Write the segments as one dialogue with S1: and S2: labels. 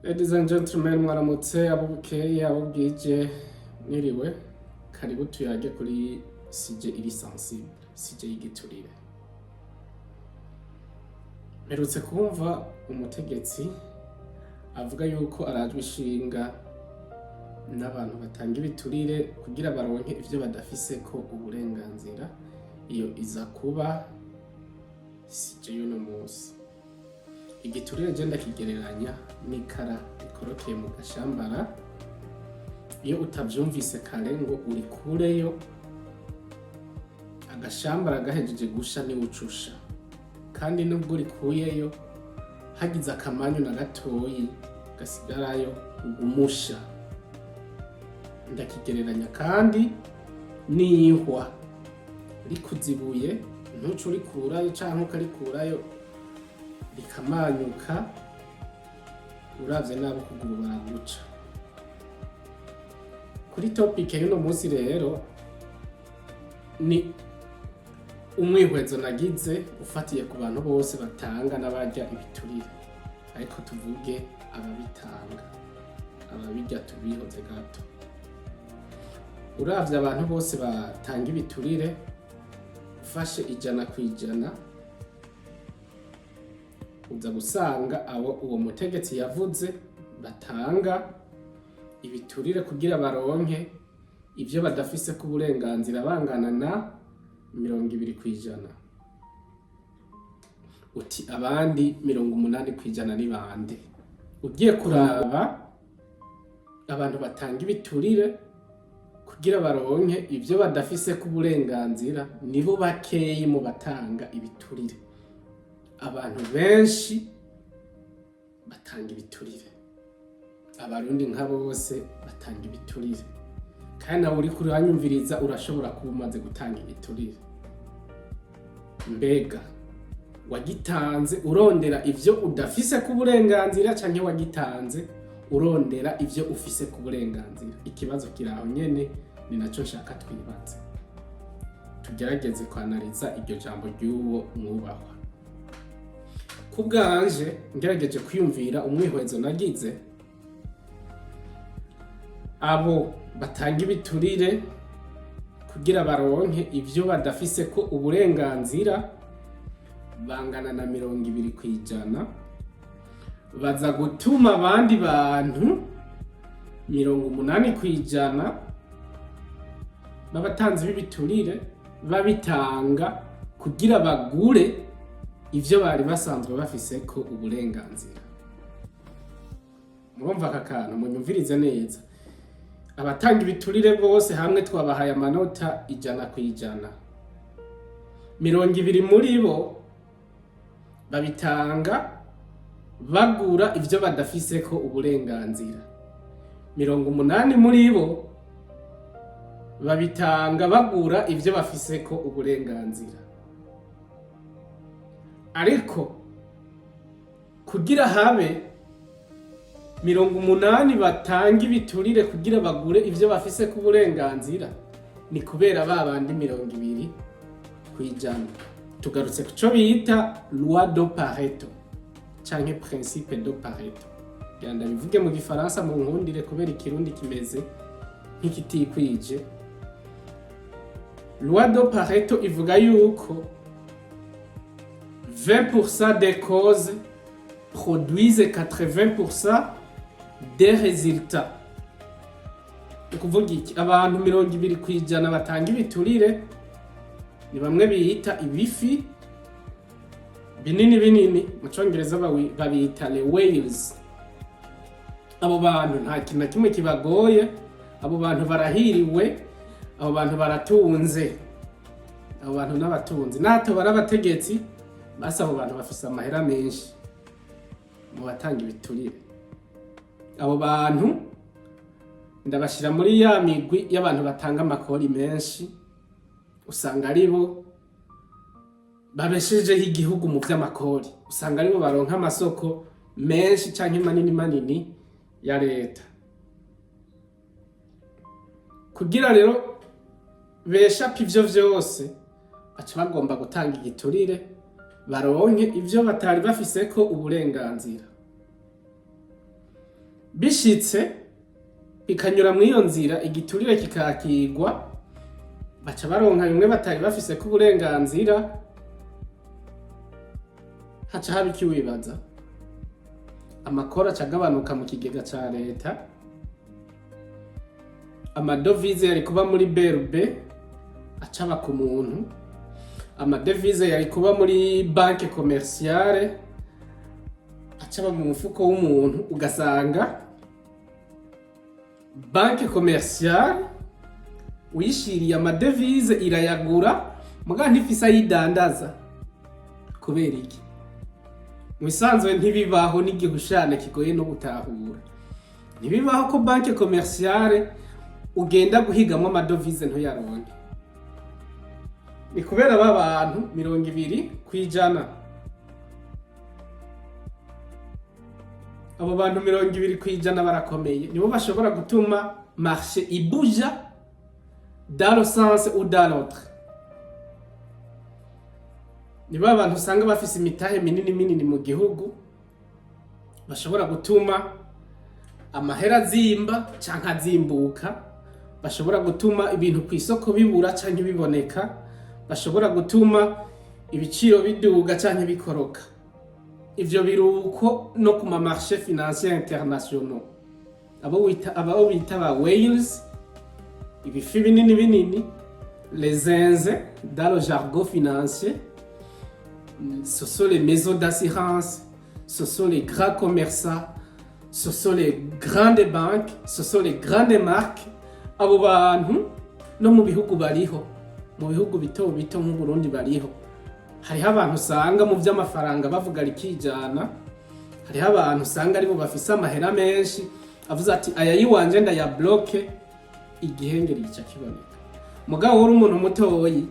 S1: Ladies and gentlemen, mwaramutse, abo bukeye, abo bwije, mwiriwe. Karibu tuyage kuri sujet iri sensible, sujet y'igiturire. Mperutse kumva umutegetsi avuga yuko arajwe ishinga n'abantu batanga ibiturire kugira baronke ivyo badafiseko uburenganzira. Iyo iza kuba sujet y'uno musi. Igiturire je ndakigereranya n'ikara rikorokeye mu gashambara. Iyo utavyumvise kare ngo urikureyo, agashambara gahejeje gusha niwe ucusha. Kandi nubwo urikuyeyo, hagize akamanyu na gatoyi gasigarayo, ugumusha. Ndakigereranya kandi n'ihwa rikuzibuye, ntuce urikurayo canke ukarikurayo rikamanyuka, uravye nabi ukuguru baraguca. Kuri topic y'uno munsi rero, ni umwihwezo nagize ufatiye ku bantu bose batanga n'abarya ibiturire, ariko tuvuge ababitanga, ababirya tubihoze gato. Uravye abantu bose batanga ibiturire, ufashe 100%, uza gusanga abo uwo mutegetsi yavuze batanga ibiturire kugira baronke ivyo badafiseko uburenganzira bangana na 20%. Uti abandi 80% ni bande? Ugiye kuraba abantu batanga ibiturire kugira baronke ivyo badafiseko uburenganzira, nibo bakeyi mu batanga ibiturire. Abantu benshi batanga ibiturire, Abarundi nka bose batanga ibiturire, kandi nawe uriko uranyumviriza urashobora kuba umaze gutanga ibiturire. Mbega wagitanze urondera ivyo udafise ku burenganzira, canke wagitanze urondera ivyo ufise ku burenganzira? Ikibazo kiri aho nyene, ni naco nshaka twibaze, tugerageze kwanariza iryo jambo ry'uwo mwubahwa. Ku bwanje, ngerageje kwiyumvira umwihwezo nagize, abo batanga ibiturire kugira baronke ivyo badafise ko uburenganzira bangana na 20%, baza gutuma abandi bantu 80% b'abatanzi b'ibiturire babitanga kugira bagure ivyo bari basanzwe bafise ko uburenganzira. Murumva aka kantu? Munyumvirize neza. Abatanga ibiturire bose hamwe twabahaye amanota 100%. 20 muri bo babitanga bagura ivyo badafiseko uburenganzira, 80 muri bo babitanga bagura ivyo bafiseko uburenganzira. Ariko kugira habe 80 batanga ibiturire kugira bagure ivyo bafiseko uburenganzira, ni kubera ba bandi 20%. Tugarutse ku co bita loi de Pareto canke principe de Pareto. Kugira ndabivuge mu Gifaransa, mu nkundire, kubera Ikirundi kimeze nk'ikitikwije. Loi de Pareto ivuga yuko 20% des causes produisent 80% des résultats. Ni ukuvuga iki? Abantu 20% batanga ibiturire ni bamwe biyita ibifi binini binini, mu Congereza babita le whales. Abo bantu nta kintu na kimwe kibagoye, abo bantu barahiriwe, abo bantu baratunze, abo bantu n'abatunzi nato bari abategetsi basi. Abo bantu bafise amahera menshi mu batanga ibiturire. Abo bantu ndabashira muri ya migwi y'abantu batanga amakori menshi. Usanga ari bo babeshejeho igihugu mu vy'amakori, usanga aribo baronka amasoko menshi canke manini manini ya leta. Kugira rero beshapa ivyo vyose, baca bagomba gutanga igiturire baronke ivyo batari bafiseko uburenganzira. Bishitse bikanyura muri iyo nzira, igiturire kikakigwa, baca baronka bimwe batari bafise ko uburenganzira. Haca haba iki wibaza? Amakoro aca agabanuka mu kigega ca leta. Amadovize yari kuba muri BRB acaba ku muntu, amadevize yari kuba muri banque commerciale acaba mu mufuko w'umuntu. Ugasanga banque commerciale uyishiriye amadevize irayagura, muga ntifise ayidandaza. Kubera iki? Mu bisanzwe ntibibaho, n'igihushane kigoye no gutahura. Ntibibaho ko banque commerciale ugenda guhigamwo amadovize ntuyaronke. Ni kubera ba bantu 20%. Abo bantu 20% barakomeye, nibo bashobora gutuma marché ibuja dans le sens ou dans l'autre. Nibo abantu usanga bafise imitahe minini minini mu gihugu, bashobora gutuma amahera azimba canke azimbuka, bashobora gutuma ibintu ku isoko bibura canke biboneka, bashobora gutuma ibiciro biduga canke bikoroka. Ivyo biruko no ku ma marché financier internationaux. Abo bita ba whales, ibifi binini binini, les zinzins dans le jargon financier, ce sont les maisons d'assurance, ce sont les grands commerçants, ce sont les grandes banques, ce sont les grandes marques. Abo bantu no mu bihugu bariho, mu bihugu bito bito nk'Uburundi bariho. Hariho abantu usanga mu by'amafaranga bavuga rikijana, hariho abantu usanga aribo bafise amahera menshi. Avuze ati: "Aya yiwanje ndayabloque", igihengeri gica kiboneka. Mugabo uri umuntu mutoyi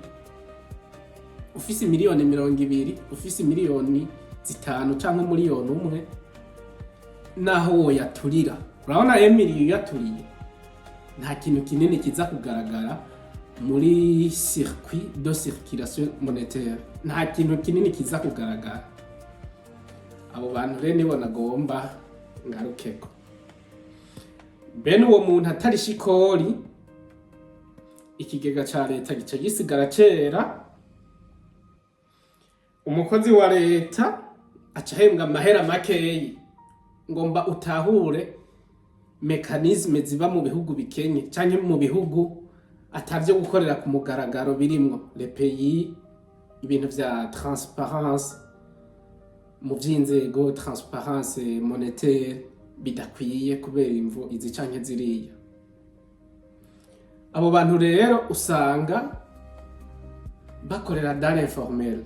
S1: ufise miliyoni 20, ufise miliyoni 5 canke 1 miliyoni, naho woyaturira, urabona emiliyo uyaturiye, nta kintu kinini kiza kugaragara muri circuit de circulation monétaire, nta kintu kinini kiza kugaragara. Abo bantu rero nibo nagomba ngarukeko. Bene uwo muntu atarisha ikori, ikigega ca leta gica gisigara cera. Umukozi wa leta aca ahembwa amahera makeyi. Ngomba utahure mécanismes ziba mu bihugu bikenye canke mu bihugu atavyo gukorera ku mugaragaro birimwo, les pays ibintu vya transparence mu vy'inzego, transparence monétaire bidakwiye kubera imvo izi canke ziriya. Abo bantu rero usanga bakorera dans l'informel.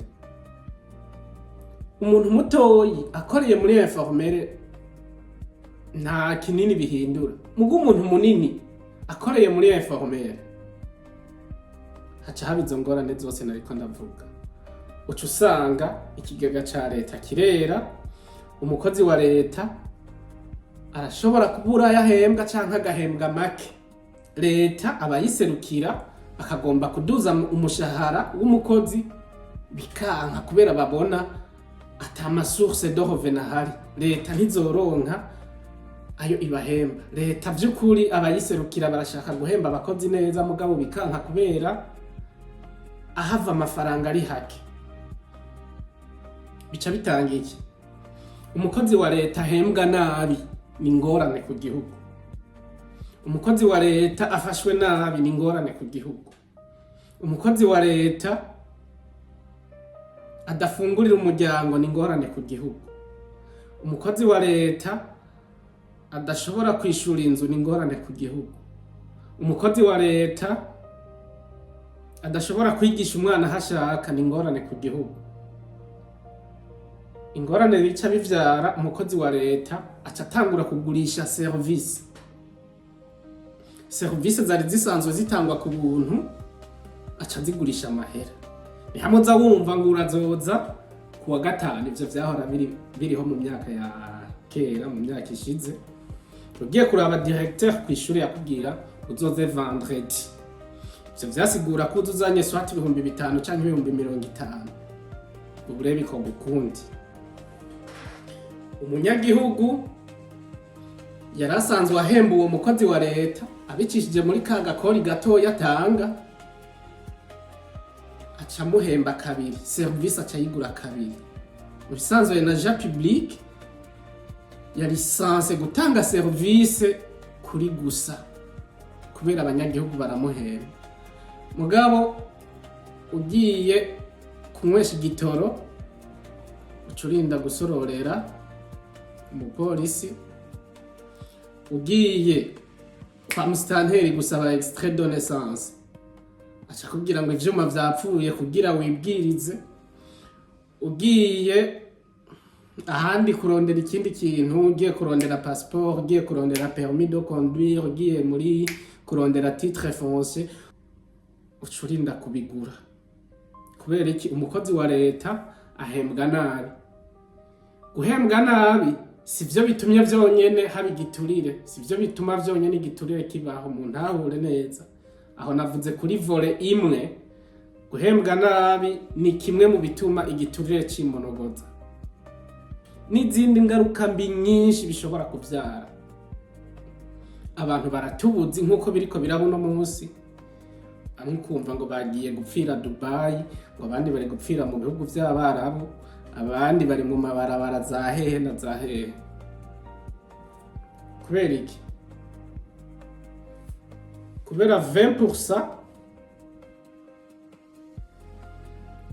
S1: Umuntu mutoyi akoreye muri informel nta kinini bihindura, mugo umuntu munini akoreye muri informel haca haba izo ngorane zose nariko ndavuga. Uca usanga ikigega ca leta kirera, umukozi wa leta arashobora kubura ayo ahembwa canke agahembwa make. Leta abayiserukira bakagomba kuduza umushahara w'umukozi, bikanka kubera babona ata ma source de revenu ahari. Leta ntizoronka ayo ibahemba. Leta vy'ukuri abayiserukira barashaka guhemba abakozi neza, mugabo bikanka kubera ahava amafaranga ari hake. Bica bitanga iki? Umukozi wa leta ahembwa nabi ni ingorane ku gihugu, umukozi wa leta afashwe nabi ni ingorane ku gihugu, umukozi wa leta adafungurira umuryango ni ingorane ku gihugu, umukozi wa leta adashobora kwishura inzu ni ingorane ku gihugu, umukozi wa leta adashobora kwigisha umwana aho ashaka ni ingorane ku gihugu. Ingorane bica bivyara, umukozi wa leta aca atangura kugurisha serivisi. Serivisi zari zisanzwe zitangwa ku buntu aca azigurisha amahera. Ni hamwe uza wumva ngo urazoza ku wa gatanu. Ivyo vyahora biriho mu myaka ya kera, mu myaka ishize. Ugiye kuraba directeur kw'ishure yakubwira uzoze vendredi. Ivyo vyasigura ko uza uzanye soit 5000 canke 50,000. Ubu rero bikorwa ukundi. Umunyagihugu Yari asanzwe ahemba uwo mukozi wa leta abicishije muri ka gakori gatoya atanga, aca amuhemba kabiri, serivisi aca ayigura kabiri. Mu bisanzwe na agent public yari censé gutanga serivisi kuri gusa kubera abanyagihugu baramuhemba. Mugabo ugiye kunywesha igitoro, uca urinda gusororera umupolisi. Ugiye kwa musitanteri gusaba extrait de naissance, aca akubwira ngo ivyuma vyapfuye kugira wibwirize. Ugiye ahandi kurondera ikindi kintu, ugiye kurondera passeport, ugiye kurondera permis de conduire, ugiye muri kurondera titre foncier, uca urinda kubigura. Kubera iki? Umukozi wa leta ahembwa nabi. Guhembwa nabi sivyo bitumye vyonyene haba igiturire, sivyo bituma vyonyene igiturire kibaho. Mu ntahure neza, aho navuze kuri volet imwe. Guhembwa nabi ni kimwe mu bituma igiturire cimonogoza, n'izindi ngaruka mbi nyinshi bishobora kuvyara. Abantu baratubuzi nk'uko biriko biraba uno munsi. Bamwe ukumva ngo bagiye gupfira Dubai, ngo abandi bari gupfira mu bihugu vy'Abarabu, abandi bari mu mabarabara za hehe na za hehe. Kubera iki? Kubera 20%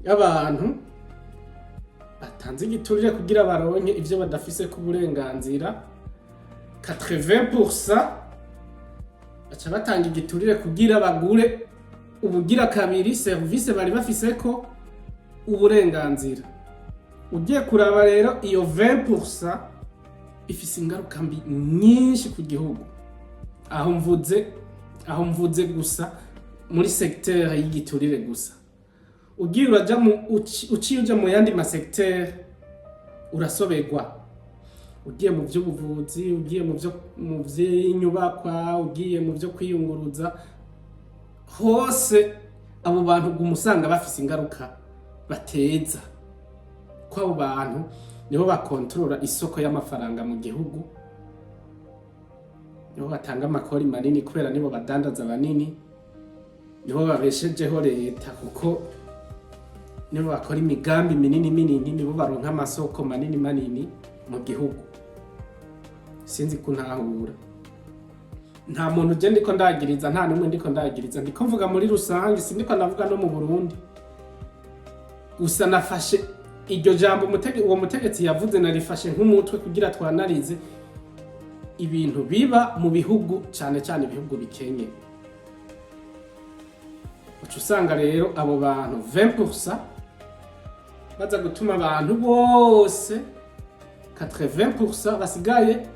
S1: y'abantu batanze igiturire kugira baronke ivyo badafise ku burenganzira. 80% baca batanga igiturire kugira bagure ubugira kabiri serivisi bari bafiseko uburenganzira. Ugiye kuraba rero, iyo 20% ifise ingaruka mbi nyinshi ku gihugu. Aho mvuze gusa muri secteur y'igiturire gusa. Ugiye uraja mu uciye uja mu yandi ma secteur, urasoberwa. Ugiye mu vy'ubuvuzi, ugiye mu vy'inyubakwa, ugiye mu vyo kwiyunguruza, hose abo bantu uguma usanga bafise ingaruka bateza, ko abo bantu nibo bakontorora isoko y'amafaranga mu gihugu, nibo batanga amakori manini kubera nibo badandaza banini, nibo babeshejeho leta kuko nibo bakora imigambi minini minini, nibo baronka amasoko manini manini mu gihugu. Sinzi kuntahura. Nta muntu je ndiko ndagiriza, nta n'umwe ndiko ndagiriza. Ndiko mvuga muri rusange, sindiko ndavuga no mu Burundi gusa. Nafashe iryo jambo uwo mutegetsi yavuze, narifashe nk'umutwe kugira twanarize ibintu biba mu bihugu, cane cane ibihugu bikenye. Uca usanga rero abo bantu 20% baza gutuma abantu bose 80% basigaye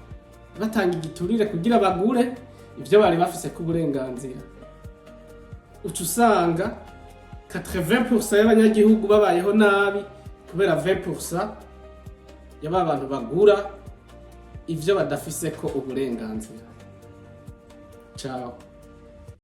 S1: batanga igiturire kugira bagure ivyo bari bafise ku burenganzira. Uca usanga 80% y'abanyagihugu babayeho nabi kubera 20% y'aba bantu bagura ivyo badafise ko uburenganzira. Ciao.